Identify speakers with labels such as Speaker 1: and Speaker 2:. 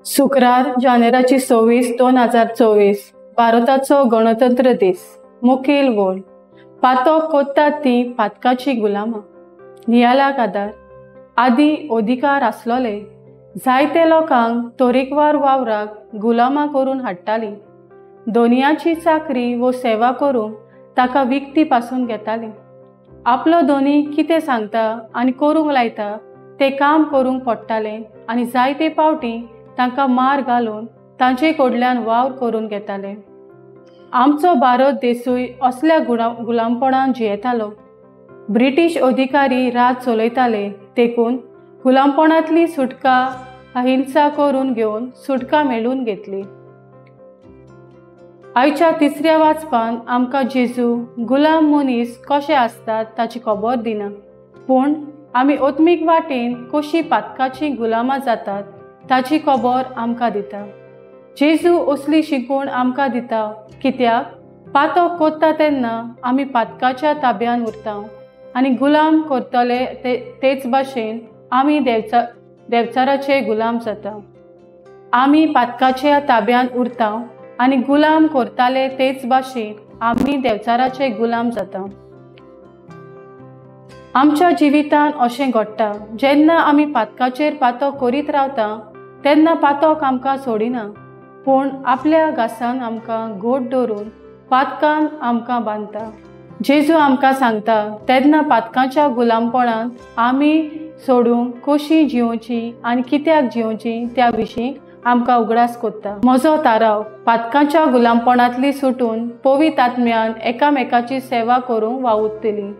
Speaker 1: शुक्रार जानेराची 26 2024 भारताचो गणतंत्र दीस. मुखेल वोल पातक कोत्तात ती पातकाची गुलामां. नियालाक आदार आदी अधिकार आसलोले जायते लोकांक तरेकवार वावराक गुलामां करून हाडटाली. दोनयाची चाकरी वो सेवा करूंक ताका विकती पासून घेताली. आपलो दोनी कितें सांगता आनी करूंक लायता ते काम करूंक पडटालें आनी जायते पावटी तांकां मार घालून तांचे कडल्यान वावर करून घेताले. आमचो भारत देसूय असल्या गुलामपणान जियेतालो. ब्रिटीश अधिकारी राज चलयताले देखून गुलामपणांतली सुटका अहिंसा करून घेवन सुटका मेळून घेतली. आयच्या तिसऱ्या वाचपान आमकां जेजू गुलाम मनीस कशे आसतात ताची खबर दिना, पूण आमी आत्मीक वाटेन कशी पातकाची गुलामां जातात ताची खबर आमकां दिता. जेजू असली शिकवण आमकां दिता कित्याक पातक कोत्ता तेन्ना आमी पातकाच्या ताब्यान उरता आनी गुलाम करतले तेच भाशेन आमी देवचाराचे गुलाम जाता. आमी पातकाच्या ताब्यान उरता आनी गुलाम करताले तेच भाशेन आमी देवचाराचे गुलाम जाता. आमच्या जिवितांत अशें घडटा, जेन्ना आमी पातकाचेर पातक करीत रावता तेन्ना पातक आमकां सोडिना, पूण आपल्या घासान आमकां घोट धरून पातकान आमकां बांदता. जेजू आमकां सांगता तेन्ना पातकाच्या गुलामपणांत आमी सोडूंक कशी जियोवची आनी कित्याक जियोवची त्या विशीं आमकां उगडास कोत्ता. म्हजो ताराव पातकाच्या गुलामपणांतली सुटून पवित्र आत्म्यान एकामेकाची सेवा करूंक वावुरतली.